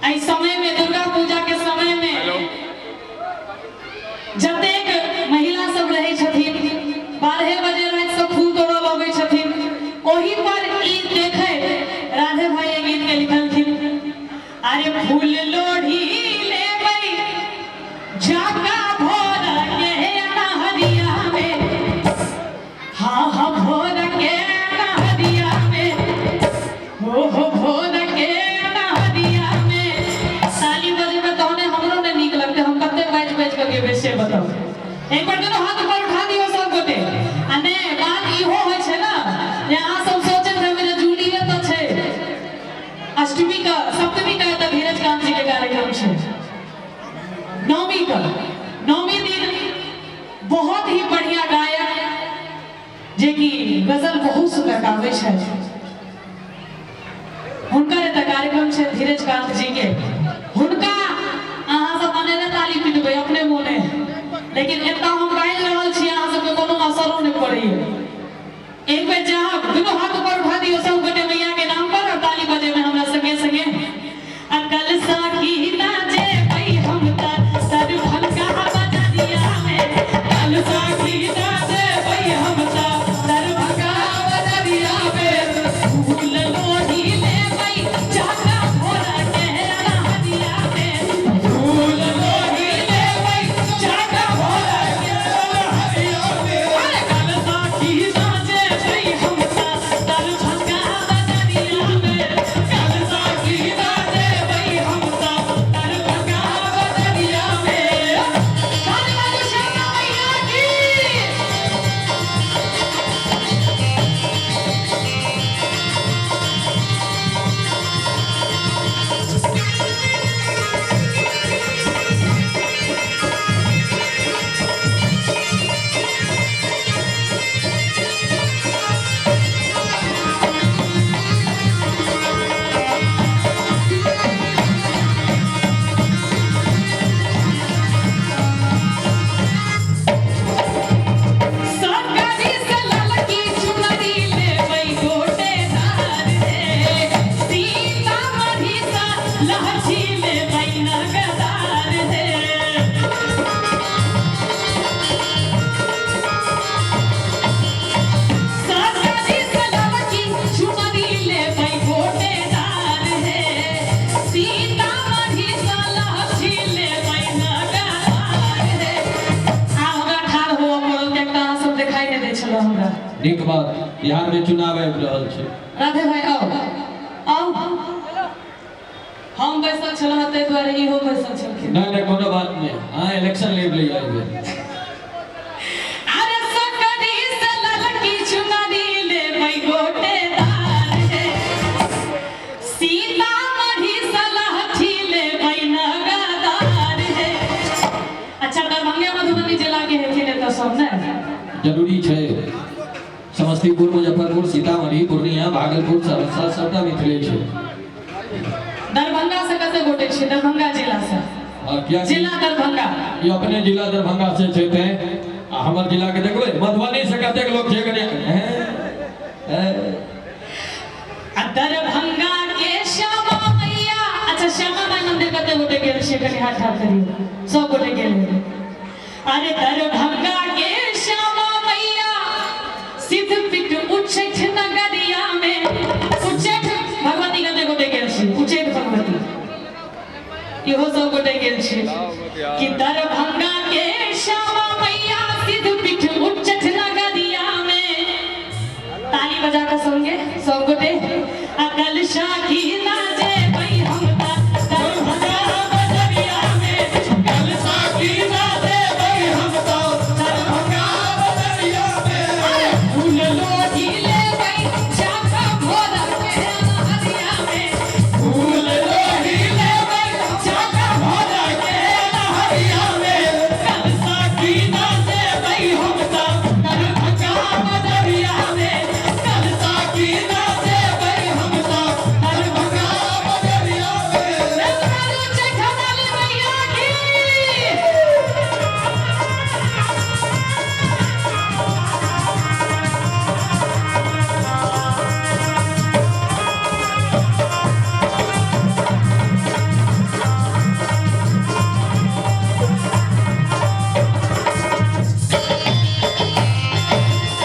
एहि समय में दुर्गा पूजा के समय में जतेक महिला सब रहै छथिन 12 बजे राति से फूल तोड़ऽ लगै छथिन, ओहि पर ई देखैत राधे भाई एहि गीत के लिखलखिन। अरे फूल लोढ़ी लेबै जाका भोर के नहरिया में, हाँ हाँ भोर के नहरिया में, हो हो भोर के नहरिया में। ताली बजेबै तहने हमरो ने नीक लगतै, हम कते बाजि बाजि कऽ गेबै से बताउ। एक बार दुनू हाथ ऊपर उठा दियौ सब गोटे। आ ने बात इहो होइ छै ने जे अहाँ सब सोचैत हेबै जे जूलिये तऽ छै, अष्टमी के सप्तमी के तऽ धीरज कांत जी के कार्यक्रम छै, नवमी के नवमी दिन बहुत ही बढ़िया गायक जे कि गजल बहुत सुंदर गाबै छथि, हुनकर एतऽ कार्यक्रम छै धीरज कांत जी के। हुनका अहाँ सब अनेरे ताली पिटबै अपने मोने, लेकिन एतऽ हम बाजि रहल छी अहाँ सबके कोनो असरो नहि पड़ैया। एक बेर चाहब दुनू हाथ ऊपर उठा दियौ सब गोटे मैया के नाम पर और ताली बजेबै हमरा संगे संगे। अकल साखी ना जेबै हम त दरभंगा बजरिया में, कल साखी ना जेबै हम त दरभंगा बजरिया में, फूल लोढ़ी लेबै जाका भोर के रहरिया में, फूल लोढ़ी लेबै जाका भोर के रहरिया में, अरे कल साखी ना जेबै हम त दरभंगा बजरिया में, कल साखी ना जेबै हम त दरभंगा बजरिया में। ताली बाजू श्यामा मैया की। सरकारी से ललकी चुनरी लेबै गोटेदार रे, सीतामढ़ी सँ लहठी लेबै नगदार रे। सरकारी से ललकी चुनरी लेबै गोटेदार रे, सीतामढ़ी सँ लहठी लेबै नगदार रे। आब हमरा ठाढ़ होअ पड़ल किएक तऽ अहाँ सब देखाइ नहि दै छलहुँ हमरा। नीक बात, बिहार में चुनाव आबि रहल छै। राधे भाई आउ आउ, हम बैसल छलहुँ ताहि दुआरे इहो बैसल छलखिन। नहि नहि कोनो बात नहि, अहाँ इलेक्शन लड़ि लिअ एहि बेर। अरे सकरी से ललकी चुनरी लेबै गोटेदार रे, सीतामढ़ी से लहठी लेबै नगदार रे। अच्छा दरभंगे मधुबनी जिला के हेथिन एतऽ सब ने? जरूरी छै, समस्तीपुर, मुजफ्फरपुर, सीतामढ़ी, पूर्णिया, भागलपुर, सहरसा सबटा मिथिले छै। दरभंगा से कते गोटे छियै? दरभंगा जिला से? और किया जिला दरभंगा, ई अपने जिला दरभंगा से छै तैं, आ हमर जिला के देखबै मधुबनी से कतेक लोक छै कनि। आ दरभंगा के श्यामा मैया, अच्छा श्यामा माई मंदिर कते गोटे गेल छियै? कनि हाथ ठाढ़ करियौ, सब गोटे गेल हेबै। अरे दरभंगा के श्यामा मैया सिद्धपीठ उच्चैठ नगरिया में, उच्चैठ भगवती कते गोटे गेल छी? उच्चैठ भगवती इहो सब गोटे गेल छी कि दरभंगा